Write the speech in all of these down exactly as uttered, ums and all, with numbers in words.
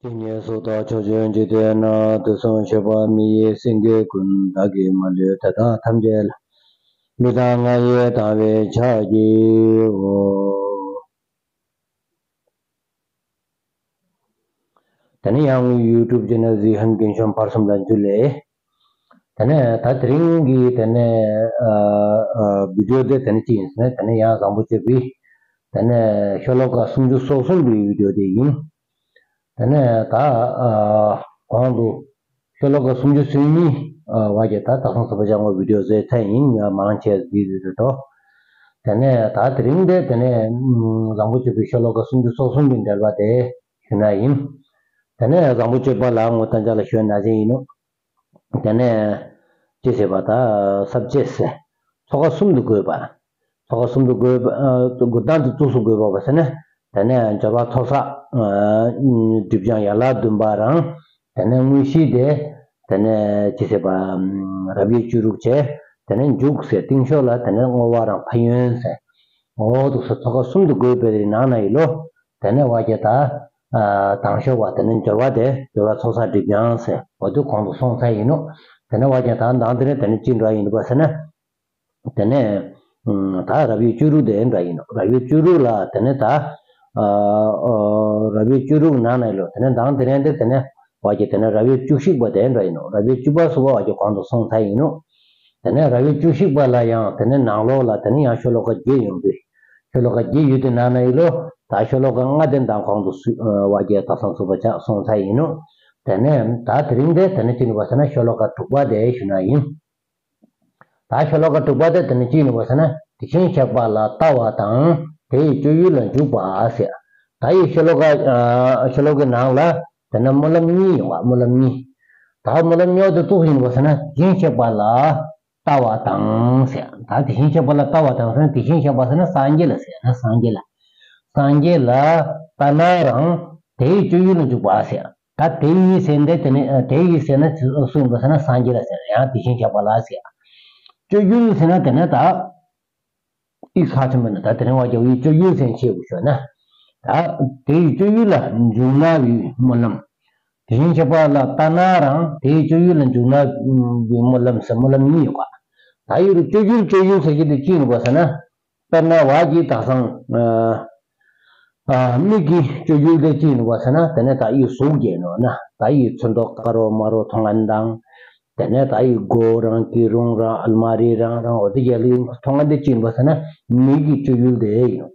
ཇི་སྙེད་སུ་དག་ཕྱོགས་བཅུའི་འཇིག་རྟེན་ན། དུས་གསུམ་གཤེགས་པ་མི་ཡི་སེང་གེ་ཀུན། བདག་གིས་མ་ལུས་དེ་དག་ཐམས་ཅད་ལ། ལུས་དང་ངག་ཡིད་དང་བས་ཕྱག་བགྱིའོ། དེ་ནས་ཡང་ཡུ་ཊུབ་ཅེ་ནལ་གཟིགས་མཁན་རྒན་གཞོན་བར་གསུམ་ལ་འཇུ་ལེ། དེ་ནས་ད་དེ་རིང་གི་དེ་ནས་ཨ་ཨ་བི་ཌིའོ་དེ་དེ་ནས་ཅི་ཡིན་ཟེར་ན། དེ་ནས་ཡང་བཟང་པོ་སྤྱོད་པའི་དེ་ནས་ཤོ་ལོ་ཀ་སུམ་ཅུ་སོ་གསུམ་པའི་བི་ཌིའོ་དེ་ཡིན། དེ་ནས་ད་ཨ་གོང་དུ་ཤོ་ལོ་ཀ་སུམ་ཅུ་སོ་གཉིས་ཨ་བ་གི་ད་ད་སང་སུ་པ་ཅང་གོ་བི་ཌིའོ་བཟོས་ཚར་ཡིན། ཡང་མང་ཆེ་འདི་རེད་དོ། དེ་ནས་ད་དེ་རིང་དེ་དེ་ནས་ཨ་བཟང་པོ་སྤྱོད་པའི་ཤོ་ལོ་ཀ་སུམ་ཅུ་སོ་གསུམ་པའི་འགྲེལ་པ་དེ་ཞུ་ན་ཡིན། དེ་ནས་བཟང་པོ་སྤྱོད་པ་ལ་ངོ་ད་ཅག་ལ་ཞུ་ན་ཅི་ཡིན་ནོ། དེ་ནས་ཅི་ཟེར་བ་ད་སབ་ཇེཀཊ་ཟེར། ཚོགས་ཀ་གསུམ་དུ་བགོས་པ། ཚོགས་ཀ་གསུམ་དུ་བགོས་པ་ཨ་བགོས་སྟངས་དེ་ཙུགས་སུ་བགོས་པ་བ་ཟེར་ན། དེ་ནས་སྦྱོར་བ་ཚོགས་བསགས་ཨ་སྒྲིབ་སྦྱང་ཡན་ལག་བདུན་པ་རང་། དེ་ནས་དངོས་གཞི་དེ། དེ་ནས་ཅི་ཟེར་བ་རབ་དབྱེ་བཅུ་དྲུག་བྱས། དེ་ནས་མཇུག་ཟེར་རྟིང་ཤོས་ལ་དེ་ནས་བསྔོ་བ་རང་ཕན་ཡོན་ཟེར། འོ་དུ་སོ་ཚོགས་ཀ་གསུམ་དུ་བགོས་པའི་ནང་ན་ཡིན་ལོ། དེ་ནས་བ་གི་ད་ཨ་དང་ཤོས་བ་དེ་ནས་སྦྱོར་བ་དེ་སྦྱོར་བ་ཚོགས་བསགས་སྒྲིབ་སྦྱང་ཟེར། འོ་དུ་གོང་དུ་སོང་ཚར་ཡིན་ནོ། དེ་ནས་བ་གི་ད་མདང་དེ་ནས་དེ་ནས་ཅི་འདྲ་ཡིན་པ་ཟེར་ན། དེ་ནས་ཨ་ད་རབ་དབྱེ་བཅུ་དྲུག་དེ་འདྲ་ཡིན་ནོ། རབ་དབྱེ་བཅུ་དྲུག་ལ་དེ་ནས་ད་ཨ་ཨ་རབ་དབྱེ་བཅུ་དྲུག་ནང་ན་ཡིན་ལོ། དེ་ནས་མདང་དེ་ནས་དེ་དེ་ནས་བ་གི་དེ་ནས་རབ་དབྱེ་བཅུ་གཅིག་པ་དེ་འདྲ་ཡིན་ནོ། རབ་དབྱེ་བཅུ་པ་སུ་བ་བ་གི་གོང་དུ་སོང་ཚར་ཡིན་ནོ། དེ་ནས་རབ་དབྱེ་བཅུ་གཅིག་པ་ལ་ཡང་དེ་ནས་ནང་ལོགས་ལ་དེ་ནས་ཡང་ཤོ་ལོ་ཀ་བརྒྱད་ཡོང་དུས། ཤོ་ལོ་ཀ་བརྒྱད་ཡོད་དེ་ནང་ན་ཡིན་ལོ། ད་ཤོ་ལོ་ཀ་ལྔ་དེ་མདང་གོང་དུ་སུ་ཨ་བ་གི་ད་སང་སུ་པ་ཅང་སོང་ཚར་ཡིན་ནོ། དེ་ནས་ད་དེ་རིང་དེ་དེ་ནས་ཅི་ཡིན་པ་ཟེར་ན་ཤོ་ལོ་ཀ་དྲུག་པ་དེ་ཞུ་ན་ཡིན། ད་ཤོ་ལོ་ཀ་དྲུག་པ་དེ་དེ་ནས་ཅི་ཡིན་པ་ཟེར་ན། དེ་བཞིན་གཤེགས་པ་ལ་ལྟ་བ་དང་། དེ་ཡི་སྤྱོད་ཡུལ་ལ་འཇུག་པ་ཟེར། ད་ཡི་ཤོ་ལོ་ཀ་ཨ་ཤོ་ལོ་ཀའི་ནང་ལ་དེ་ནས་སྨོན་ལམ་གཉིས་ཡོང་བ། སྨོན་ལམ་གཉིས། ད་སྨོན་ལམ་གཉིས་དེ་ཙུགས་ཡིན་པ་ཟེར་ན། དེ་བཞིན་གཤེགས་པ་ལ་ལྟ་བ་དང་ཟེར། ད་དེ་བཞིན་གཤེགས་པ་ལ་ལྟ་བ་དང་ཟེར་ན། དེ་བཞིན་གཤེགས་པ་ཟེར་ན་སངས་རྒྱས་ལ་ཟེར་ན། སངས་རྒྱས་ལ། སངས་རྒྱས་ལ་ལྟ་ན་རང་དེ་ཡི་སྤྱོད་ཡུལ་ལ་འཇུག་པ་ཟེར། ད་དེ་ཡི་ཟེར་འདི་དེ་ནི་ཨ་དེ་ཡི་ཟེར་ན་སུ་ཡིན་པ་ཟེར་ན་སངས་རྒྱས་ལ་ཟེར། ཡང་དེ་བཞིན་གཤེགས་པ་ལ་ཟེར། སྤྱོད་ཡུལ་ཟེར་ན་དེ་ནི་ད་ཨི་ཁ་ཆེན་པོ་ནི་ད་དེ་རིང་བ་རྒྱལ་བའི་སྤྱོད་ཡུལ་ཟེར་ཤེས་དགོས་ཤོག་ན། ད་དེ་ཡི་སྤྱོད་ཡུལ་ལ་འཇུག་ན་བའི་སྨོན་ལམ། དེ་བཞིན་གཤེགས་པ་ལ་ལྟ་ན་རང་དེ་ཡི་སྤྱོད་ཡུལ་ལ་འཇུག་ན་བའི་སྨོན་ལམ་ཟེར་སྨོན་ལམ་གཉིས་ཡོད་པ། ད་ཡི་རུ་སྤྱོད་ཡུལ་སྤྱོད་ཡུལ་ཟེར་གྱི་དེ་ཅི་ཡིན་པ་ཟེར་ན། དཔེར་ན་བ་གི་ད་སང་ཨ་ཨ་མིག་གི་སྤྱོད་ཡུལ་དེ་ཅི་ཡིན་པ་ཟེར་ན། དེ་ནས་ད་ཡི་གཟུགས་ཀྱི་ནོ་ན། ད་ཡི་ཚོན་མདོག་དཀར་པོ་དམར་པོ་མཐོང་མཁན་དང་། དེ་ནས་ད་ཡི་སྒོ་རང་གི་རུང་རང་ཨལ་མ་རི་རང་རང་འོ་དེ་རྒྱལ་ལ་མཐོང་མཁན་དེ་ཅི་ཡིན་པ་ཟེར་ན། མིག་གི་སྤྱོད་ཡུལ་དེ་ཡིན་ནོ།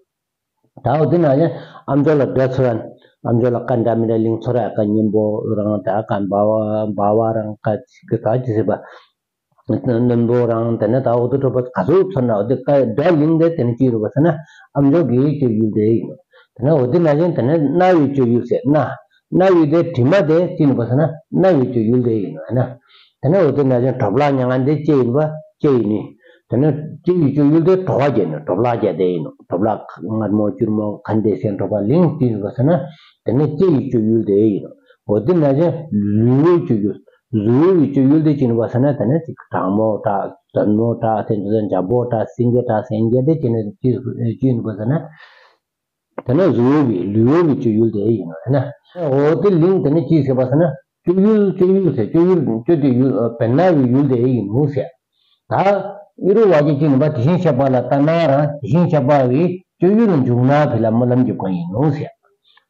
ད་འོ་དེ་ན་ཡང་ཨམ་ཅོག་ལ་འདྲ་ཚོར་ར། ཨམ་ཅོག་ལ་ཀ་འདྲ་མི་འདྲ་ལིང་ཚོར་ར། ཀ་སྙན་པོ་རང་ད་ཀ་འབར་བ་འབར་བ་རང་ཀ་ཅིག་གི་ད་ཅི་ཟེར་བ། རྣོན་པོ་རང་དེ་ནས་ད་འོ་དེ་འདྲ་བ་ག་ཚོད་ཚོར་ན་འོ་དེ་ཀ་འདྲ་ལིང་དེ་དེ་ནས་ཅི་ཡིན་པ་ཟེར་ན། ཨམ་ཅོག་གི་སྤྱོད་ཡུལ་དེ་ཡིན་ནོ། དེ་ནས་འོ་དེ་ན་ཅན་དེ་ནས་རྣ་བའི་སྤྱོད་ཡུལ་ཟེར་ན། རྣ་བའི་དེ་དྲི་མ་དེ་ཅི་ཡིན་པ་ཟེར་ན། རྣ་བའི་སྤྱོད་ཡུལ་དེ་ཡིན་ནོ་ན། དེ་ནས་འོ་དེ་ན་ཅན་གྲོ་པ་ལ་མྱང་ང་དེ་ལྕེ་ཡིན་པ། ལྕེ་ཡིན་ནི། དེ་ནས་ལྕེ་ཡི་སྤྱོད་ཡུལ་དེ་གྲོ་པ་རྒྱས་ནི། གྲོ་པ་ལ་རྒྱས་དེ་ཡིན་ནོ། གྲོ་པ་ལ་མངར་མོ་སྐྱུར་མོ་ག་འདྲ་ཟེར་གྲོ་པ་ལིང་ཅི་ཡིན་པ་ཟེར་ན། དེ་ནས་ལྕེ་ཡི་སྤྱོད་ཡུལ་དེ་ཡིན་ནོ། འོ་དེ་ན་ཅན་ལུས་པོའི་སྤྱོད་ཡུལ། ལུས་པོའི་སྤྱོད་ཡུལ་དེ་ཅི་ཡིན་པ་ཟེར་ན། དེ་ནས་ཅིག་གྲང་མོ་དྲག་དྲོན་མོ་དྲག་དེ་ཚོ་འཇམ་པོ་དྲག་སེང་གེ་དྲག་སེང་གེ་དེ་ཅི་ནས་ཅི་ཅི་ཡིན་པ་ཟེར་ན། དེ་ནས་གཟུགས་པོའི་ལུས་པོའི་སྤྱོད་ཡུལ་དེ་ཡིན་ནོ་ན། འོ་དེ་ལིང་དེ་ནས་ཅི་ཟེར་བ་ཟེར་ན། སྤྱོད་ཡུལ་སྤྱོད་ཡུལ་ཟེར། སྤྱོད་ཡུལ་སྤྱོད་དེ་ཡུལ་ཨ་བེར་ནག་པའི་ཡུལ་དེ་ཡིན་ནོ་ཟེར། ད་ཨི་རུ་བ་གི་ཅི་ཡིན་པ་དེ་བཞིན་གཤེགས་པ་ལ་ལྟ་ན་རང་དེ་བཞིན་གཤེགས་པ་བའི་སྤྱོད་ཡུལ་ལ་འཇུག་ན་བི་ལ་སྨོན་ལམ་གྱི་སྒོ་ཡིན་ནོ་ཟེར།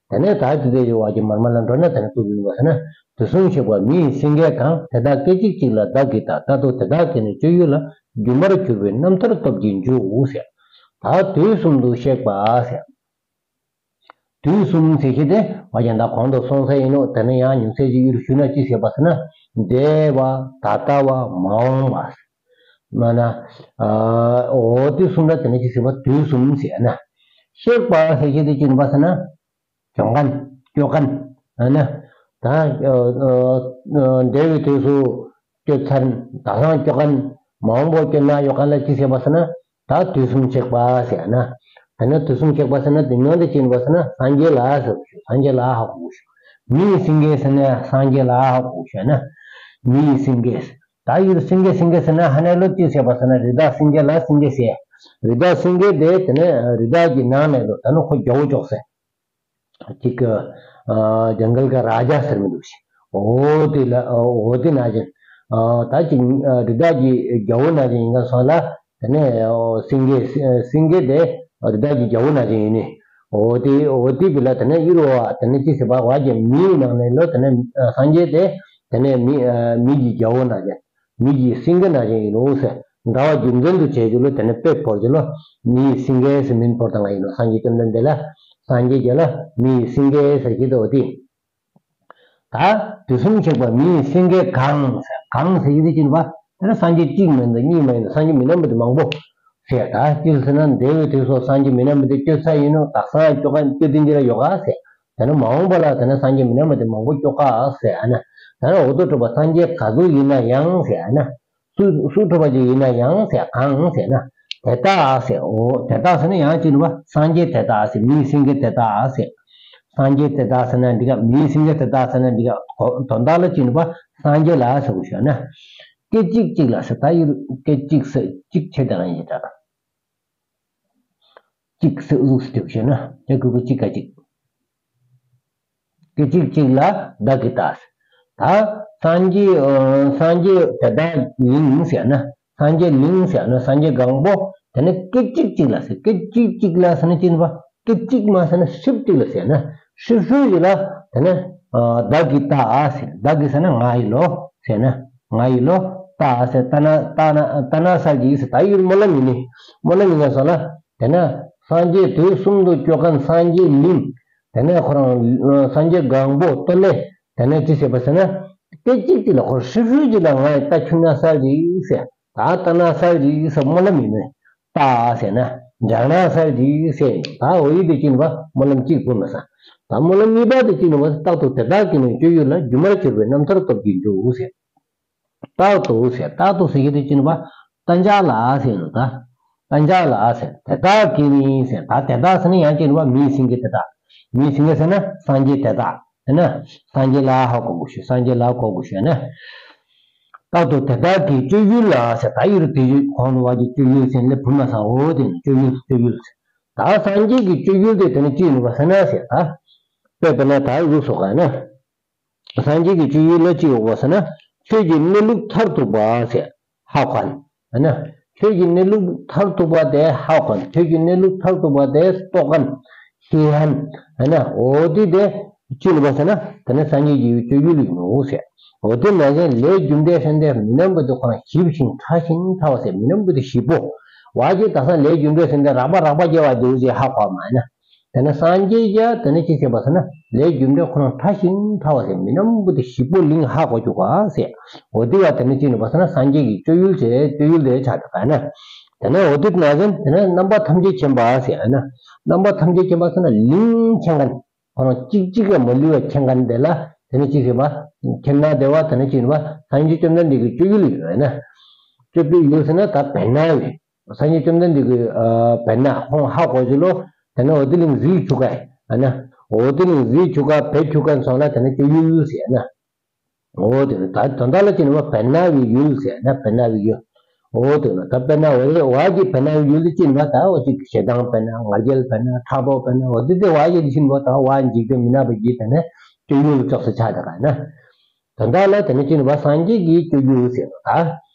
དེ་ནས་ད་དེ་དེ་བ་གི་མར་མ་ལ་འགྲོ་ན་དེ་ནས་ཐུག་ཡིན་པ་ཟེར་ན། དུས་གསུམ་གཤེགས་པ་མི་ཡི་སེང་གེ་དང་། དེ་དག་སྐད་ཅིག་གཅིག་ལ་བདག་གིས་ལྟ། ལྟ་དུས་དེ་དག་གི་ནི་སྤྱོད་ཡུལ་ལ། སྒྱུ་མར་གྱུར་པའི་རྣམ་ཐར་སྟོབས་ཀྱིས་འཇུག་ཟེར། ད་དུས་གསུམ་དུ་གཤེགས་པ་ཟེར། དུས་གསུམ་ཟེར་གྱི་དེ་བ་ཀྱང་ད་གོང་དུ་སོང་ས་ཡིན་ནོ། དེ་ནས་ཡང་ཉུང་ཚད་ཅིག་ཡུལ་ཞུ་ན་ཅི་ཟེར་བ་ཟེར་ན། འདས་པ། ད་ལྟ་བ། མ་འོངས་པ་ཟེར། མ་ན། ཨ་འོ་དུས་གསུམ་ལ་དེ་ནས་ཅི་ཟེར་བ་དུས་གསུམ་ཟེར་ན། གཤེགས་པ་ཟེར་གྱི་དེ་ཅི་ཡིན་པ་ཟེར་ན། སྐྱོད་མཁན། སྐྱོད་མཁན། ཨ་ན། ད་ཨ་ཨ་འདས་པའི་དུས་སུ་སྐྱོད་ཚར། ད་སང་སྐྱོད་མཁན། མ་འོངས་པ་སྐྱོད་ན་ཡོད་མཁན་ལ་ཅི་ཟེར་བ་ཟེར་ན། ད་དུས་གསུམ་གཤེགས་པ་ཟེར་ན། དེ་ནས་དུས་གསུམ་གཤེགས་པ་ཟེར་ན་དེ་ཉོན་དེ་ཅི་ཡིན་པ་ཟེར་ན་སངས་རྒྱས་ལ་ཟེར་བ་ཞུ། སངས་རྒྱས་ལ་ཧ་གོ་ཞུ། མི་ཡི་སེང་གེ་ཟེར་ན་སངས་རྒྱས་ལ་ཧ་གོ་ཞུ་ན། མི་ཡི་སེང་གེ་ཟེར། ད་ཡུལ་སེང་གེ་སེང་གེ་ཟེར་ན་ཧ་ནས་ལོ་ཅི་ཟེར་བ་ཟེར་ན་རི་དྭགས་སེང་གེ་ལ་སེང་གེ་ཟེར། རི་དྭགས་སེང་གེ་དེ་དེ་ནས་རི་དྭགས་ཀྱི་ནང་ནས་ལོ་ད་ནི་ཁོ་རྒྱལ་པོ་ཅོག་ཟེར། ཅིག་གི་ ཨ་ཇང་གལ་ག་རཱ་ཛ་ཟེར་མི་འདུག་ཤི། འོ་དེ་ལ་འོ་དེ་ནང་བཞིན་ཨ་ད་ཅིག་རི་དྭགས་ཀྱི་རྒྱལ་པོ་ནང་བཞིན་ཡིན་ན་སོང་ལ། དེ་ནས་སེང་གེ་སེང་གེ་དེ་རི་དྭགས་ཀྱི་རྒྱལ་པོ་ནང་བཞིན་ཡིན་ནི། འོ་དེ་འོ་དེ་བི་ལ་དེ་ནས་ཨི་རུ་བ་དེ་ནས་ཅི་ཟེར་བ་བ་གི་མིའི་ནང་ནས་ལོ་དེ་ནས་སངས་རྒྱས་དེ་དེ་ནས་མི་མི་གི་རྒྱལ་པོ་ནང་བཞིན། མི་གི་སེང་གེ་ནང་བཞིན་ཡིན་ནོ་ཟེར། འདྲ་བ་རྒྱུ་མཚན་དུ་བྱས་ཀྱི་ལོ་དེ་ནས་དཔེ་བོར་གྱི་ལོ། མི་ཡི་སེང་གེ་ཟེར་མིང་བོར་དང་ཡིན་ནོ། སངས་རྒྱས་བཅོམ་ལྡན་འདས་ལ། སངས་རྒྱས་ཀྱི་ལ་མི་ཡི་སེང་གེ་ཟེར་གྱི་འདུག་འོ་དེ། ད་དུས་གསུམ་གཤེགས་པ་མི་ཡི་སེང་གེ་གང་ཟེར་གང་ཟེར་གྱི་འདུག་ཅི་ནི་བ། དེ་ནས་སངས་རྒྱས་གཅིག་མིན་འདུག་གཉིས་མིན་འདུག་སངས་རྒྱས་མི་རྣམས་པ་དེ་མང་པོ་ཟེར། ད་ཅི་ཟེར་ན་འདས་པའི་དུས་སུ་སངས་རྒྱས་མི་རྣམས་པ་དེ་སྐྱོད་ས་ཡིན་ནོ། དག་སང་སྐྱོད་ཀ་སྐྱོད་དེ་འདི་ལ་ཡོད་ག་ཟེར། དེ་ནས་མ་འོངས་པ་ལ་དེ་ནས་སངས་རྒྱས་མི་རྣམས་པ་དེ་མང་པོ་སྐྱོད་ག་ཟེར། ཨ་ན་དེ་ནས་འོ་དོ་གྲུབ་པ་སངས་རྒྱས་ག་ཟུག་ཡིན་ན་ཡང་ཟེར། ཨ་ན་སུ་སུ་གྲུབ་པ་ཅིག་ཡིན་ན་ཡང་ཟེར། གང་ཟེར་ན་དེ་དག་ཟེར། འོ་དེ་དག་ཟེར་ན་ཡང་ཅི་ནི་བ་སངས་རྒྱས་དེ་དག་ཟེར། མི་ཡི་སེང་གེ་དེ་དག་ཟེར། སངས་རྒྱས་དེ་དག་ཟེར་ན་འགྲིག་ག་མི་ཡི་སེང་གེ་དེ་དག་ཟེར་ན་འགྲིག་ག་དོན་དག་ལ་ཅི་ནི་བ་སངས་རྒྱས་ལ་ཟེར་དགོས་ཤོག་ན། སྐད་ཅིག་གཅིག་ལ་ཟེར། ད་ཡུལ་སྐད་ཅིག་ཟེར་གཅིག་ཆེ་དང་ཡིན་ད། གཅིག་ཟེར་གཟུགས་སུ་བསྡུས་ཤེ་ན་དེ་གུ་གུ་གཅིག་ག་གཅིག་སྐད་ཅིག་གཅིག་ལ་བདག་གིས་བལྟ་ཟེར། ད་སངས་རྒྱས་ཨ་སངས་རྒྱས་དེ་དག་ཡིན་ཟེར་ན། སངས་རྒྱས་ལིང་ཟེར་ན་སངས་རྒྱས་གང་པོ། དེ་ནས་སྐད་ཅིག་གཅིག་ལ་ཟེར། སྐད་ཅིག་གཅིག་ལ་ཟེར་ན་ཅི་ནི་བ། སྐད་ཅིག་མ་ཟེར་ན་ཧྲིབ་ཅིག་ལ་ཟེར་ན། ཧྲིབ་ཧྲུལ་ཅིག་ལ་དེ་ནས་ཨ་བདག་གིས་བལྟ་ཟེར། བདག་གིས་ཟེར་ན་ང་ཡིས་ལོ་ཟེར་ན། ང་ཡིས་ལོ་བལྟ་ཟེར། བལྟ་ན་བལྟ་ན་བལྟ་ན་ཟེར་གྱི་ཟེར། ད་ཡུལ་སྨོན་ལམ་ཡིན་ནི། སྨོན་ལམ་ཡིན་ན་སོང་ལ། དེ་ནས་སངས་རྒྱས་དུས་གསུམ་དུ་སྐྱོད་མཁན་སངས་རྒྱས་གླིང་། དེ་ནས་ཁོ་རང་སངས་རྒྱས་གང་པོ་སྟོད་ལས། དེ་ནས་ཅི་བྱེད་པ་ཟེར་ན། སྐད་ཅིག་ཅིག་ལ་ཁོ་ཧྲིལ་ཧྲུལ་ཅིག་ལ་ང་ཡིས་བལྟ་ཁྱུག་ན་ཟེར་གྱི་ཟེར། ད་བལྟ་ན་ཟེར་གྱི་ཟེར། སྨོན་ལམ་ཡིན་ནི། བལྟ་ཟེར་ན་མཇལ་ན་ཟེར་གྱི་ཟེར། ད་འོ་ཡི་དེ་ཅི་ནི་བ་སྨོན་ལམ་གཅིག་བུ་མ་ས། ད་སྨོན་ལམ་གཉིས་པ་དེ་ཅི་ནི་བ། རྟག་ཏུ་དེ་དག་གི་ནི་སྤྱོད་ཡུལ་ལ། སྒྱུ་མར་གྱུར་པའི་རྣམ་ཐར་སྟོབས་ཀྱིས་འཇུག་ཟེར། རྟག་ཏུ་ཟེར། རྟག་ཏུ་ཟེར་གྱི་དེ་ཅི་ནི་བ། གཏན་འཇགས་ལ་ཟེར་ནོ་ད། གཏན་འཇགས་ལ་ཟེར། དེ་དག་གི་ནི་ཟེར། ད་དེ་དག་ཟེར་ན་ཡང་ཅི་ནི་བ། མི་ཡི་སེང་གེ་དེ་དག་མི་ཡི་སེང་གེ་ཟེར་ན་སངས་རྒྱས་དེ་དག་ཟེར་ན། སངས་རྒྱས་ལ་ཧ་གོ་དགོས་ཤེ། སངས་རྒྱས་ལ་གོ་དགོས་ཤེ་ན། རྟག་ཏུ་དེ་དག་གི་སྤྱོད་ཡུལ་ལ་ཟེར། ད་ཡུལ་དེ་ཡུལ་གོང་དུ་བ་གི་སྤྱོད་ཡུལ་ཟེར་ལེ་བུ་མ་ས། འོ་དེ་ནི་སྤྱོད་ཡུལ་སྤྱོད་ཡུལ་ཟེར། ད་སངས་རྒྱས་ཀྱི་སྤྱོད་ཡུལ་དེ་དེ་ནི་ཅི་ནི་བ་ཟེར་ན་ཟེར། ད་དཔེ་དཔེར་ན་ད་གཟུགས་སོགས་ག་ན། སངས་རྒྱས་ཀྱི་སྤྱོད་ཡུལ་ལ་ཅི་ཡོད་པ་ཟེར་ན། ཆོས་ཀྱི་གནས་ལུགས་མཐར་ཐུག་པ་ཟེར། ཧ་གོ་ན། ཆོས་ཀྱི་གནས་ལུགས་མཐར་ཐུག་པ་དེ་ཧ་གོ་ན། ཆོས་ཀྱི་གནས་ལུགས་མཐར་ཐུག་པ་དེ་རྟོགས་མཁན། ཤེས་མཁན། འོ་དེ་དེ་ཅི་ཡིན་པ་ཟེར་ན། དེ་ནི་སངས་རྒྱས་ཀྱི་སྤྱོད་ཡུལ་ཡིན་ནོ་ཟེར། འོ་དེ་ནང་བཞིན་ལས་རྒྱུ་འབྲས་ཟེར་དེ་མི་རྣམས་པོ་དེ་ཁོ་རང་ཞིབ་ཞིང་ཕྲ་ཞིང་ཕྲ་བ་ཟེར། མི་རྣམས་པོ་དེ་ཞིབ་པོ། བ་ཅི་ད་སང་ལས་རྒྱུ་འབྲས་ཟེར་དེ་རགས་པ་རགས་པ་རྒྱས་པ་དེ་ཟེར་ཧ་གོ་མ་ན། དེ་ནས་སངས་རྒྱས་ཀྱང་དེ་ནས་ཅི་བྱེད་པ་ཟེར་ན། ལས་རྒྱུ་འབྲས་ཁོ་རང་ཕྲ་ཞིང་ཕྲ་བ་ཟེར། མི་རྣམས་པོ་དེ་ཞིབ་པོ་ལིང་ཧ་གོ་བཅུག་པ་ཟེར། འོ་དེ་བ་དེ་ནས་ཅི་ནི་བ་ཟེར་ན། སངས་རྒྱས་ཀྱི་སྤྱོད་ཡུལ་ཟེར། སྤྱོད་ཡུལ་དེ་ཆགས་ཏེ་ག་ན། དེ་ནས་འོ་དེ་ནང་བཞིན་དེ་ནས་རྣམ་པ་ཐམས་ཅད་མཁྱེན་པ་ཟེར་ན། རྣམ་པ་ཐམས་ཅད་མཁྱེན་པ་ཟེར་ན་ལིང་མཁྱེན་མཁན། ཁོ་རང་གཅིག་གཅིག་ལ་མ་ལུས་པ་མཁྱེན་མཁན་དེ་ལ་དེ་ནས་ཅི་ཟེར་བ། མཁྱེན་ན་དེ་བ་དེ་ནས་ཅི་ནི་བ་སངས་རྒྱས་བཅོམ་ལྡན་འདས་ཀྱི་སྤྱོད་ཡུལ་ཡོད་ན། སྤྱོད་པའི་ཡུལ་ཟེར་ན་ད་བེར་ནག་ཡོད། སངས་རྒྱས་བཅོམ་ལྡན་འདས་ཀྱི་ཨ་བེར་ནག་ཁོང་ཧ་གོ་ཅི་ལོ། དེ་ནས་འོ་དེ་ལིང་གཟིགས་བཅུག་ག་ཨ་ན། འོ་དེ་ལིང་གཟིགས་བཅུག་ག་བེར་བཅུག་ག་སོང་ལ་དེ་ནས་སྤྱོད་ཡུལ་ཟེར་ན། འོ་དེ་ནི་ད་དོན་དག་ལ་ཅི་ནི་བ་བེར་ནག་པའི་ཡུལ་ཟེར་ན། བེར་ནག་པའི་ཡུལ། འོ་དེ་ནི་ད་བེར་ནག་པའི་བ་གི་བེར་ནག་པའི་ཡུལ་དེ་ཅི་ནི་བ། ད་འོ་ཅི་ཞེ་སྡང་བེར་ནག་ང་རྒྱལ་བེར་ནག་ཕྲག་དོག་བེར་ནག་འོ་དེ་དེ་བ་གི་ཅི་ནི་བ། ད་བ་འཇིག་རྟེན་མི་ནག་པའི་གི་དེ་ནས་སྤྱོད་ཡུལ་ཙོགས་སུ་ཆགས་ཏེ་ག་ན། དོན་དག་ལ་དེ་ནི་ཅི་ནི་བ་སངས་རྒྱས་ཀྱི་སྤྱོད་ཡུལ་ཟེར་ནོ་ད།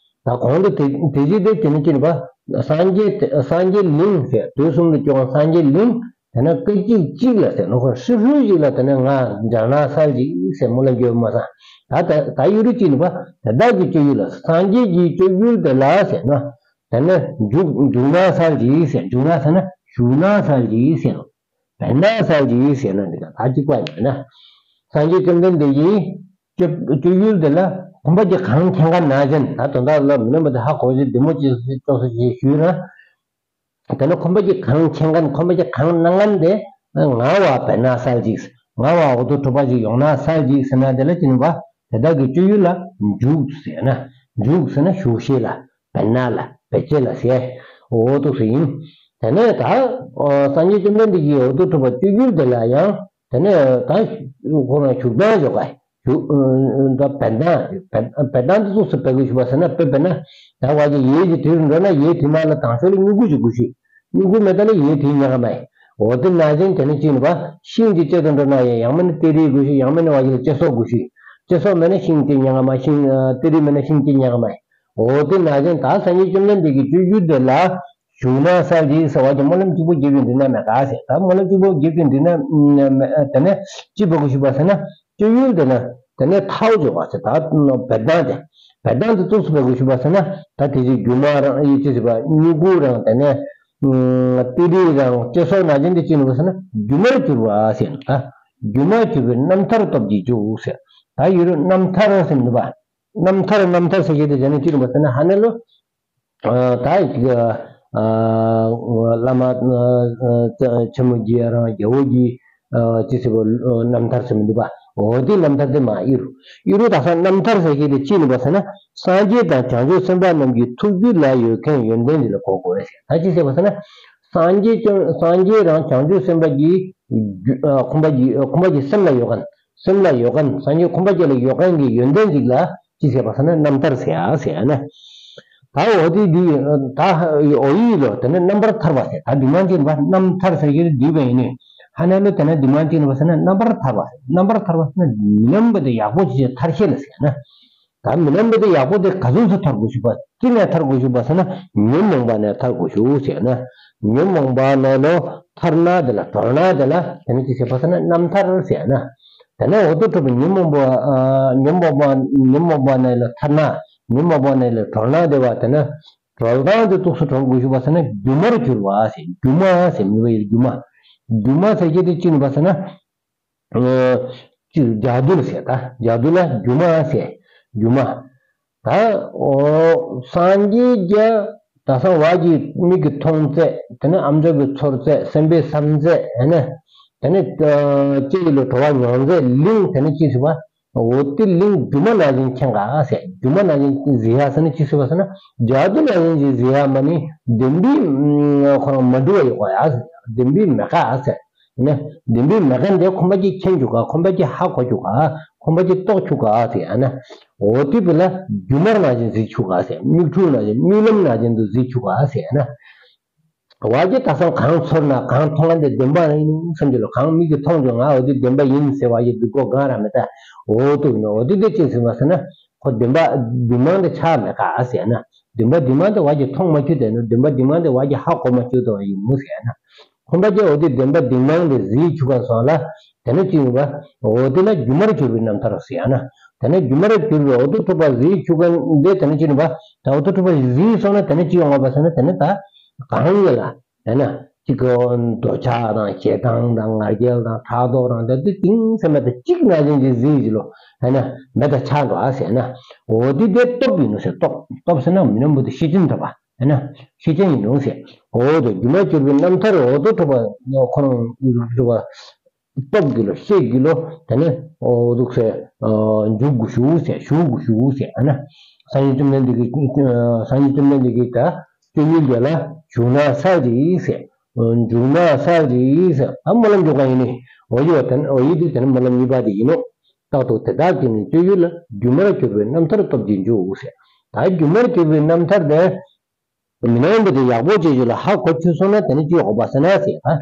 ད་གོང་དུ་དེ་དེ་ཅི་དེ་དེ་ནི་ཅི་ནི་བ། སངས་རྒྱས་དེ་སངས་རྒྱས་གླིང་ཟེར། དུས་གསུམ་དུ་སྐྱོད་མཁན་སངས་རྒྱས་གླིང་། དེ་ནས་སྐད་ཅིག་གཅིག་ལ་ཟེར་ནོ། ཁོ་ཧྲིལ་ཧྲུལ་ཅིག་ལ་དེ་ནས་ང་མཇལ་ན་ཟེར་གྱི་ཟེར། སྨོན་ལམ་རྒྱབ་མ་ས། ད་ད་ད་ཡུལ་རུ་ཅི་ནི་བ། དེ་དག་གི་སྤྱོད་ཡུལ་ལ། སངས་རྒྱས་ཀྱི་སྤྱོད་ཡུལ་དེ་ལ་ཟེར་ན། དེ་ནས་འཇུག་འཇུག་ན་ཟེར་གྱི་ཟེར། འཇུག་ན་ཟེར་ན་ཞུགས་ན་ཟེར་གྱི་ཟེར། བེར་ནག་ཟེར་གྱི་ཟེར་ན་འདི་ག་ད་གཅིག་པ་ཡིན་ན། སངས་རྒྱས་བཅོམ་ལྡན་འདས་ཀྱི་སྤྱོད་སྤྱོད་ཡུལ་དེ་ལ་ཁོམ་པ་ཅིག་གང་མཁྱེན་མཁན་ནང་བཞིན། ད་དོན་དག་ལ་མི་རྣམས་པ་དེ་ཧ་གོ་ཅི་བདེ་མོ་ཅིག་ཙོགས་སུ་ཞིག་ཞུས་ན། དེ་ནས་ཁོམ་པ་ཅིག་གང་མཁྱེན་མཁན། ཁོམ་པ་ཅིག་གང་གནང་མཁན་དེ། ང་བ་བེར་ནག་ཟེར་གྱི། ང་བ་འོ་དོ་གྲུབ་པ་ཅིག་ཡོང་ན་ཟེར་གྱི་ཟེར་ན། དེ་ལ་ཅི་ནི་བ། དེ་དག་གི་སྤྱོད་ཡུལ་ལ་འཇུག་ཟེར་ན། འཇུག་ཟེར་ན་ཞུགས་ཤེས་ལ། བེར་ནག་ལ། བེར་ཆེ་ལ་ཟེར། འོ་དོ་ཟེར་ཡིན། དེ་ནས་ད་སངས་རྒྱས་བཅོམ་ལྡན་འདས་ཀྱི་འོ་དོ་གྲུབ་པ་སྤྱོད་ཡུལ་དེ་ལ་ཡང་། དེ་ནས་ད་ཁོ་རང་ཞུགས་སྟངས་ཡོད་ག་ཞུགས་ད་བེར་ནག་བེར་བེར་ནག་འདི་ཚོ་སུ་བེར་དགོས་ཞུ་བ་ཟེར་ན། དཔེ་བེར་ནག་ད་བ་གི་ཡས་ཀྱི་དུས་རུ་འགྲོ་ན། ཡས་དེ་མ་ལ་དང་ཤོས་ལ་སྨྱུ་གུ་ཞིག་དགོས་ཤེས། སྨྱུ་གུ་མེད་ད་ལ་ཡས་དེ་ཉག་ག་མ་ཡིན། འོ་དེ་ནང་བཞིན་དེ་ནི་ཅི་ཡིན་པ། ཤིང་གི་གཅོད་དུ་འགྲོ་ན་ཡང་ཡང་མིན་ན་གཏེར་རིགས་དགོས་ཤིག་ཡང་མིན་ན་བ་ཞིག་ལ་གཅོད་སོགས་དགོས་ཤིག་གཅོད་སོགས་མེད་ན་ཤིང་གཅོད་ཉན་ག་མ་ཤིང་གཏེར་རིགས་མེད་ན་ཤིང་གཅོད་ཉན་ག་མ། འོ་དེ་ནང་བཞིན་ད་སངས་རྒྱས་བཅོམ་ལྡན་འདས་ཀྱི་སྤྱོད་ཡུལ་དེ་ལ་བཞུགས་ན་གསལ་གྱི་ཟེར་བ་གྱི་སྨོན་ལམ་གཅིག་པོ་རྒྱབ་ཀྱི་འདུག་ན་མེད་ག་ཟེར། ད་སྨོན་ལམ་གཅིག་པོ་རྒྱབ་ཀྱི་འདུག་ན་དེ་ནི་ཅི་འབད་དགོས་ཤིག་པ་ཟེར་ན། སྤྱོད་ཡུལ་དེ་ནི་དེ་ནི་ཐལ་འགྱུར་བ་ཟེར། ད་འབད་སྟངས་དེ་འབད་སྟངས་དེ་ཏོག་ཙམ་འབད་དགོས་ཤིག་པ་ཟེར་ན། ད་དེ་བཞིན་སྒྱུ་མ་རང་ཡིད་ཅེས་ཟེར་བ་མྱུ་གུ་རང་དེ་ནི་ཏི་རི་རང་གཅོད་སོགས་ནང་བཞིན་དེ་ཅི་ཡིན་པ་ཟེར་ན་སྒྱུ་མར་གྱུར་པ་ཟེར། ད་སྒྱུ་མར་གྱུར་པའི་རྣམ་ཐར་སྟོབས་ཀྱིས་འཇུག་ཟེར། ད་ཡུལ་རྣམ་ཐར་ཟེར་འདུག་པ། རྣམ་ཐར་རྣམ་ཐར་ཟེར་གྱི་དེ་བྱས་ན་ཅི་ཡིན་པ་ཟེར་ན་ཧ་ནེ་ལོ། ད་བླ་མ་ཆེན་མོ་གི་རང་རྒྱལ་བོ་གི་ཅི་ཟེར་བ་རྣམ་ཐར་ཟེར་མི་འདུག་པ། འོ་དེ་རྣམ་ཐར་དེ་མ་ཨི་རུ་ཨི་རུ་ད་ས་རྣམ་ཐར་ཟེར་གྱི་དེ་ཅི་ཡིན་པ་ཟེར་ན། སངས་རྒྱས་དང་བྱང་ཆུབ་སེམས་དཔའ་རྣམས་ཀྱི་ཐུགས་རྒྱུད་ལ་ཡོད་མཁན་ཡོན་ཏན་འདི་ལ་གོ་དགོས་ཟེར། ད་ཅི་ཟེར་བ་ཟེར་ན། སངས་རྒྱས་ཀྱང་སངས་རྒྱས་རང་བྱང་ཆུབ་སེམས་དཔའ་གི་ཁོང་པ་གི་ཁོང་པ་གི་སེམས་ལ་ཡོད་མཁན། སེམས་ལ་ཡོད་མཁན། སངས་རྒྱས་ཁོང་པ་ཅིག་ལ་ཡོད་མཁན་གྱི་ཡོན་ཏན་ཅིག་ལ་ཅི་ཟེར་བ་ཟེར་ན་རྣམ་ཐར་ཟེར་ཡ་ཟེར་ཡ་ན། ད་འོ་དེ་འདི་ད་འོ་ཡིག་ལོ་དེ་ནི་རྣམ་པར་ཐར་པ་ཟེར། ད་འདི་མ་ཅི་ཡིན་པ་རྣམ་ཐར་ཟེར་གྱི་འདུག་པ་ཡིན་ནི། ཧ་ནེ་ལོ་དེ་ནི་འདི་མ་ཅི་ཡིན་པ་ཟེར་ན་རྣམ་པར་ཐར་པ་ཟེར། རྣམ་པར་ཐར་པ་ཟེར་ན་མི་རྣམ་པ་དེ་ཡག་པོ་ཅིག་ཐར་ཤེས་ལ་ཟེར་ཡ་ན། ད་མི་རྣམ་པ་དེ་ཡག་པོ་དེ་ག་ཚོད་ཚོད་ཐར་དགོས་ཤིག་པ། ཅི་ནས་ཐར་དགོས་ཤིག་པ་ཟེར་ན་ཉོན་མོངས་པ་ནས་ཐར་དགོས་ཤིག་ཟེར་ན། ཉོན་མོངས་པ་ནས་ལོ་ཐར་ན་དེ་ལ་གྲོལ་ན་དེ་ལ་དེ་ནི་ཅི་ཟེར་བ་ཟེར་ན་རྣམ་ཐར་ཟེར་ན། དེ་ནས་འོ་དོ་གྲུབ་པའི་ཉོན་མོངས་པ་ཉོན་མོངས་པ་ཉོན་མོངས་པ་ནས་ལ་ཐར་ན། ཉོན་མོངས་པ་ནས་ལ་གྲོལ་ན་དེ་བ་དེ་ནི་གྲོལ་སྟངས་དེ་ཏོག་ཙམ་གྲོལ་དགོས་ཤིག་པ་ཟེར་ན་སྒྱུ་མར་གྱུར་པ་ཟེར། སྒྱུ་མ་ཟེར་མི་བ་ཡི་སྒྱུ་མ། སྒྱུ་མ་ཟེར་གྱི་དེ་ཅི་ཡིན་པ་ཟེར་ན། ཅིག་འཇའ་རྡུལ་ཟེར། ད་འཇའ་རྡུལ་ལ་སྒྱུ་མ་ཟེར། སྒྱུ་མ། ད་འོ་སངས་རྒྱས་ཀྱི་ད་སང་བ་གི་མིག་གིས་མཐོང་ཚད། དེ་ནས་ཨམ་ཅོག་གིས་ཚོར་ཚད། སེམས་པས་བསམ་ཚད། ཨ་ནི་དེ་ནས་ལྕེ་ཡིས་ལོ་བྲོ་བ་མྱོང་ཚད། གླིང་དེ་ནས་ཅི་ཟེར་བ། འོ་དེ་གླིང་སྒྱུ་མ་ནང་བཞིན་མཁྱེན་ག་ཟེར། སྒྱུ་མ་ནང་བཞིན་གཟིགས་ཡ་ཟེར་ན་ཅི་ཟེར་བ་ཟེར་ན། འཇའ་རྡུལ་ནང་བཞིན་གྱི་གཟིགས་ཡ་མ་ནི་བདེན་པའི་ཁོ་རང་མ་འགྲུབ་པ་ཡོད་ག་ཡ་ཟེར། བདེན་པའི་མེད་ག་ཟེར། ནས་བདེན་པའི་མེད་མཁན་དེ་ཁོང་པ་ཅིག་མཁྱེན་བཅུག་ག་ཁོང་པ་ཅིག་ཧ་གོ་བཅུག་ག་ཁོང་པ་ཅིག་རྟོགས་བཅུག་ག་ཟེར་ཡ་ན། འོ་དེ་བས་ལ་སྒྱུ་མར་ནང་བཞིན་གཟིགས་བཅུག་ག་ཟེར། མིག་འཕྲུལ་ནང་བཞིན་རྨི་ལམ་ནང་བཞིན་དུ་གཟིགས་བཅུག་ག་ཟེར་ཡ་ན། བ་གི་ད་སང་གང་ཚོར་ན་གང་མཐོང་ན་དེ་བདེན་པ་ཡིན་བསམ་གྱི་ལོ། གང་མིག་གིས་མཐོང་བྱུང་ང་འོ་དེ་བདེན་པ་ཡིན་ཟེར་བ་ཡི་འདུག་གོ་གང་ར་མེད་ད། འོ་དུ་ནི་འོ་དེ་དེ་ཅི་ཟེར་བ་ཟེར་ན། ཁོ་བདེན་པ་བདེན་དཔང་དེ་ཆགས་མེད་ག་ཟེར་ན། བདེན་པ་བདེན་དཔང་དེ་བ་གི་མཐོང་མ་བཅུག་དེ་ནི་བདེན་པ་བདེན་དཔང་དེ་བ་གི་ཧ་གོ་མ་བཅུག་དོ་ཡིན་མོ་ཟེར་ན། ཁོང་པ་ཅིག་འོ་དེ་བདེན་པ་བདེན་དཔང་དེ་གཟིགས་བཅུག་ག་སོང་ལ། དེ་ནི་ཅི་ཡིན་པ། འོ་དེ་ན་སྒྱུ་མར་གྱུར་པའི་རྣམ་ཐར་ཟེར་ཡ་ན། དེ་ནི་སྒྱུ་མར་གྱུར་པའི་འོ་དོ་གྲུབ་པ་གཟིགས་བཅུག་ག་འདི་དེ་ནི་ཅི་ཡིན་པ། ད་འོ་དོ་གྲུབ་པ་གཟིགས་སོང་ན་དེ་ནི་ཅི་ཡོང་བ་ཟེར་ན་དེ་ནི་ད་གང་ཡིན་ལ། ཡང་ན་གཅིག་གི་འདོད་ཆགས་དང་ཞེ་སྡང་དང་ང་རྒྱལ་དང་ཕྲག་དོག་དང་དེ་དེ་གཏིང་ཟབ་མེད་དེ་གཅིག་ནང་བཞིན་གྱི་གཟིགས་ཀྱི་ལོ། ཡང་ན་མེད་དེ་ཆགས་འགྲོ་ཨ་ཟེར་ན། འོ་དེ་དེ་སྟོབས་ཡིན་ནོ་ཟེར། སྟོབས་སྟོབས་ཟེར་ན་མི་རྣམས་པོ་དེ་ཤེས་ཅན་འདྲ་བ། ཡང་ན་ཤེས་ཅན་ཡིན་ནོ་ཟེར། འོ་དེ་སྒྱུ་མར་གྱུར་པའི་རྣམ་ཐར་འོ་དོ་གྲུབ་པ་ཁོ་རང་གྲུབ་པ། སྟོབས་ཀྱི་ལོ་ཤེས་ཀྱི་ལོ། དེ་ནས་འོ་འདུག་ཟེར་འཇུག་དགོས་ཞུ་ཟེར། ཞུ་དགོས་ཞུ་ཟེར་ཨ་ན། སངས་རྒྱས་བཅོམ་ལྡན་འདས་ཀྱིས་སངས་རྒྱས་བཅོམ་ལྡན་འདས་ཀྱིས་ད་སྤྱོད་ཡུལ་དེ་ལ་བཞུགས་ན་གསལ་རེད་ཟེར། བཞུགས་ན་གསལ་རེད་ཟེར། ད་སྨོན་ལམ་འཇོག་ག་ཡིན་ནི། འོ་ཡོ་དེ་འོ་ཡི་དེ་དེ་ནས་སྨོན་ལམ་གཉིས་པ་དེ་ཡིན་ནོ། རྟག་ཏུ་དེ་དག་གི་ནི་སྤྱོད་ཡུལ་ལ། སྒྱུ་མར་གྱུར་པའི་རྣམ་ཐར་སྟོབས་ཀྱིས་འཇུག་ཟེར། ད་སྒྱུ་མར་གྱུར་པའི་རྣམ་ཐར་དེ། མི་སྣང་བ་དེ་ཡག་པོ་བྱེད་རྒྱུ་ལ་ཧ་གོ་བཅུག་སོང་ན་དེ་ནི་ཅི་ཡོང་བ་ཟེར་ན་ཟེར། ད་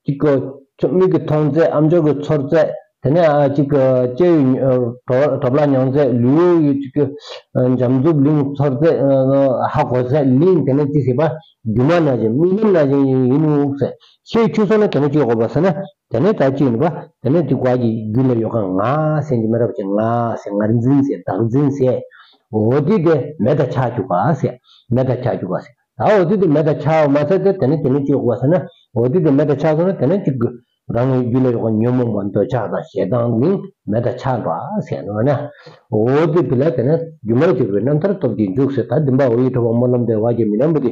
གཅིག་གི་མིག་གིས་མཐོང་ཚད། ཨམ་ཅོག་གིས་ཚོར་ཚད། དེ་ནས་ཨ་གཅིག་གི་ལྕེ་ཡིས་གྲོ་གྲོ་ལ་མྱོང་ཚད། ལུས་ཡིས་གཅིག་གི་འཇམ་རྩུབ་གླིང་ཚོར་ཚད། ཧ་གོ་ཚད། གླིང་དེ་ནི་ཅི་ཟེར་བ། སྒྱུ་མ་ནང་བཞིན་རྨི་ལམ་ནང་བཞིན་ཡིན་ནོ་ཟེར། ཤེས་བཅུག་སོང་ན་དེ་ནི་ཅི་ཡོང་བ་ཟེར་ན། དེ་ནས་ད་ཅི་ཡིན་པ། དེ་ནས་དེ་བ་གི་རྒྱུད་ལ་ཡོད་མཁན་ང་ཟེར་གྱི་མི་རབས་ཀྱི་ང་ཟེར། ངར་འཛིན་ཟེར། བདག་འཛིན་ཟེར། འོ་དེ་དེ་མེད་དེ་ཆགས་བཅུག་ག་ཟེར། མེད་དེ་ཆགས་བཅུག་ག་ཟེར། ད་འོ་དེ་དེ་མེད་དེ་ཆགས་མ་ཚད་དེ་དེ་ནས་དེ་ནས་ཅི་ཡོང་བ་ཟེར་ན། འོ་དེ་དེ་མེད་དེ་ཆགས་སོང་ན་དེ་ནས་གཅིག་གི་རང་གི་རྒྱུད་ལ་ཡོད་མཁན་ཉོན་མོངས་པ་འདོད་ཆགས་དང་ཞེ་སྡང་གླིང་མེད་དེ་ཆགས་འགྲོ་ཨ་ཟེར་ནོ་ན། འོ་དེ་བས་ལ་དེ་ནས་སྒྱུ་མར་གྱུར་པའི་རྣམ་ཐར་སྟོབས་ཀྱིས་འཇུག་ཟེར། ད་འདི་མ་འོ་ཡི་གྲུབ་པ་སྨོན་ལམ་དེ་བ་གི་མི་རྣམས་པོ་དེ་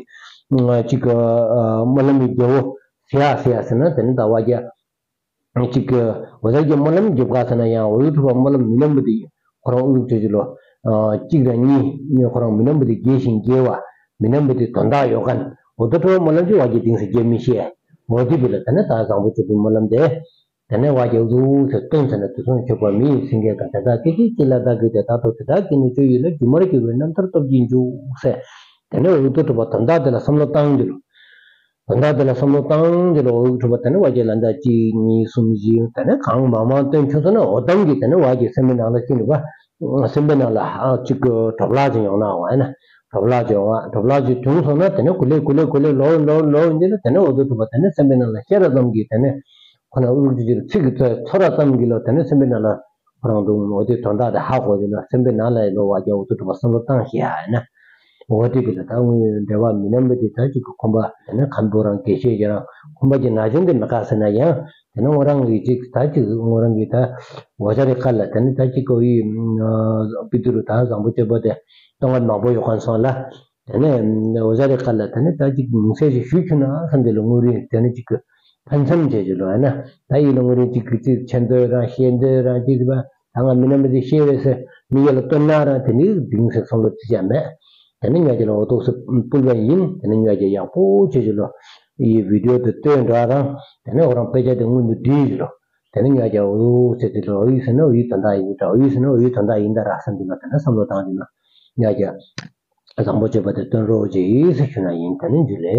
གཅིག་གི་སྨོན་ལམ་གྱི་རྒྱལ་པོ་ཟེར་ཡ་ཟེར་ཡ་ཟེར་ན་དེ་ནི་ད་བ་གི། གཅིག་གི་འོ་ད་ཀྱི་སྨོན་ལམ་རྒྱབ་ག་ཟེར་ན་ཡང་འོ་ཡི་གྲུབ་པ་སྨོན་ལམ་མི་རྣམས་པོ་དེ་ཁོ་རང་དབུལ་ཕྱུག་ཅིག་ལོ། གཅིག་དང་གཉིས་ནི་ཁོ་རང་མི་རྣམས་པོ་དེ་རྒྱས་ཤིང་རྒྱས་པ། མི་རྣམས་པོ་དེ་དོན་དག་ཡོད་མཁན། འོ་ད་གྲུབ་པ་སྨོན་ལམ་གྱི་བ་གི་གཏིང་ཟབ་རྒྱས་མི་ཤེས། འོ་དེ་བས་ལ་དེ་ནི་ད་བཟང་པོ་སྤྱོད་པའི་སྨོན་ལམ་དེ། དེ་ནས་བ་གི་འུ་ཚུགས་ཟེར་སྟོན་ཟེར་ན་དུས་གསུམ་མཆོད་པ་མི་ཡི་སེང་གེ་དང་། དེ་དག་གི་ཅི་ལ་བདག་གིས་ཏེ། རྟག་ཏུ་དེ་དག་གི་ནི་སྤྱོད་ཡུལ་ལ། སྒྱུ་མར་གྱུར་པའི་རྣམ་ཐར་སྟོབས་ཀྱིས་འཇུག་ཟེར། དེ་ནས་འོ་ད་གྲུབ་པ་དོན་དག་དེ་ལ་བསམ་བློ་བཏང་རྒྱུ་ལོ། དོན་དག་དེ་ལ་བསམ་བློ་བཏང་རྗེས་ལ་འོ་གྲུབ་པ་དེ་ནི་བ་ཅན་ལ་ཟླ་གཅིག་གཉིས་གསུམ་བཞི་དེ་ནི་གང་མང་མང་བཏོན་ཆོག་སོང་ན་འོ་དམ་གྱིས་དེ་ནི་བ་ཅན་སེམས་པའི་ནང་ལ་ཅི་ནི་བ་སེམས་པའི་ནང་ལ་ཧ་ཅིག་གི་གྲོགས་ལ་ཅིག་ཡོང་ན་འོ་ཡིན་ན་གྲོགས་ལ་ཅིག་ཡོང་ང་གྲོགས་ལ་ཅིག་བྱུང་སོང་ན་དེ་ནི་གུ་ལེ་གུ་ལེ་གུ་ལེ་ལོ་ལོ་ལོ་འདི་ལ་དེ་ནི་འོ་དུ་གྲུབ་པ་དེ་ནི་སེམས་པའི་ནང་ལ་ཤེས་རབ་ཙམ་གྱིས་དེ་ནི་ཁོ་ན་ཨུ་ཅི་ཅི་ཚིག་གི་ཚོད་ཚོད་ར་ཙམ་གྱིས་ལ་དེ་ནི་སེམས་པའི་ནང་ལ་ཁོ་རང་དུ་འོ་དེ་དོན་དག་དེ་ཧ་གོ་དེ་ལ་སེམས་པའི་ནང་ལ་ཡི་ལོ་བ་ཅན་འོ་དུ་གྲུབ་པ་བསམ་བློ་བཏང་ཤེས་ཡ་ཡིན་ན། འོ་དེ་གི་ལ་ད་དངོས་འབྲེལ་བ་མི་རྣམ་པ་དེ་ད་ཅིག་གི་ཁོམ་པ་དེ་ནི་ཁམ་བུ་རང་དགེ་བཤེས་ཀྱི་རང་ཁོམ་པ་ཅིག་ན་ཅན་དེ་མི་དཀའ་ཟེར་ན་ཡང་དེ་ནི་ངོ་རང་གི་ཅིག་ད་ཅིག་ངོ་རང་གི་ད་འོ་ཅ་རི་ཀ་ལ་དེ་ནི་ད་ཅིག་གི་འོ་ཡི་པི་ཏུ་རུ་ད་བཟང་པོ་སྤྱོད་པ་དེ་གཏོང་ག་མང་པོ་ཡོད་མཁན་སོང་ལ་དེ་ནི་འོ་ཅ་རི་ཀ་ལ་དེ་ནི་ད་ཅིག་མིང་ཚད་ཅིག་ཞུས་ཆུ་ན་བསམ་དེ་ལ་དངོས་རིགས་དེ་ནི་ཅིག་གི་ཕན་མཚམས་བྱེད་ཅིག་ལོ་ཨ་ན་ད་ཡི་ལ་དངོས་རིགས་ཅིག་གི་ཅིག་ཆེ་འདོད་རང་ཤེས་འདོད་རང་ཅིག་པ། ད་ང་མི་རྣམ་པ་དེ་ཤེས་རེད་ཟེར་མི་ཡ་ལ་སྟོན་ན་རང་དེ་ནི་སྡིག་ཟེར་བསམ་བློ་ཅི་བྱ་མེད། དེ་ནི་ཉ་རྒྱ་ལ་འོ་ཏོག་སེ་ཕུལ་བ་ཡིན། དེ་ནི་ཉ་རྒྱ་ཡག་པོ་བྱེད་ཀྱི་ལོ། ཡི་བི་ཌི་ཡོ་དེ་སྟོན་འགྲོ་རང་དེ་ནི་འོ་རང་དཔེ་ཆ་དེ་སྔོན་དུ་བསྡུས་ཀྱི་ལོ། དེ་ནི་ཉ་རྒྱ་འོ་ཟེར་དེ་ལོ་འོ་ཡི་ཟེར་ན་འོ་ཡི་དོན་དག་ཡིན་འདྲ་འོ་ཡི་ཟེར་ན་འོ་ཡི་དོན་དག་ཡིན་འདྲ་ར་བསམ་གྱི་ལོ། དེ་ནི་བསམ་བློ་བཏང་གྱི་ལོ། ཉ་རྒྱ་བཟང་པོ་སྤྱོད་པ་དེ་སྟོན་རོགས་གྱིས་ཟེར་ཞུ་ན་ཡིན། དེ་ནི་འཇུ་ལེ།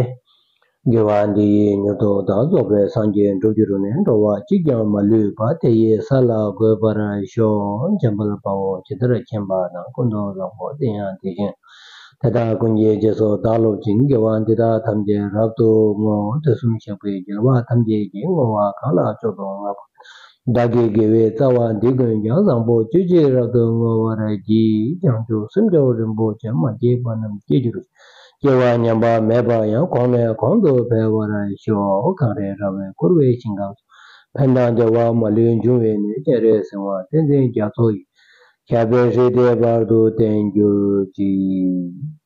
དགེ་བ་འདི་ཡིས་མྱུར་དུ་བདག་རྫོགས་པའི་སངས་རྒྱས་འགྲུབ་འགྱུར་ནས། འགྲོ་བ་གཅིག་ཀྱང་མ་ལུས་པ། དེ་ཡི་ས་ལ་འགོད་པར་ཤོག། འཇམ་དཔལ་དཔའ་བོས་ཇི་ལྟར་མཁྱེན་པ་དང་། ཀུན་ཏུ་བཟང་པོ་དེ་ཡང་དེ་བཞིན་ཏེ། དེ་དག་ཀུན་གྱི་རྗེས་སུ་བདག་སློབ་ཅིང་། དགེ་བ་འདི་དག་ཐམས་ཅད་རབ་ཏུ་བསྔོ། དུས་གསུམ་གཤེགས་པའི་རྒྱལ་བ་ཐམས་ཅད་ཀྱིས། བསྔོ་བ་གང་ལ་མཆོག་ཏུ་བསྔགས་པ། བདག་གི་དགེ་བའི་རྩ་བ་འདི་ཀུན་ཀྱང་། བཟང་པོ་སྤྱོད་ཕྱིར་རབ་ཏུ་བསྔོ་བར་བགྱི། བྱང་ཆུབ་སེམས་མཆོག་རིན་པོ་ཆེ། མ་སྐྱེས་པ་རྣམས་སྐྱེ་གྱུར་ཅིག། སྐྱེ་བ་ཉམས་པ་མེད་པ་ཡང་། གོང་ནས་གོང་དུ་འཕེལ་བར་ཤོག། གངས་རི་ར་བས་བསྐོར་བའི་ཞིང་ཁམས་སུ། ཕན་དང་བདེ་བ་མ་ལུས་འབྱུང་བའི་གནས། སྤྱན་རས་གཟིགས་དབང་བསྟན་འཛིན་རྒྱ་མཚོ་ཡི། ཞབས་པད་སྲིད་མཐའི་བར་དུ་བརྟན་གྱུར་ཅིག།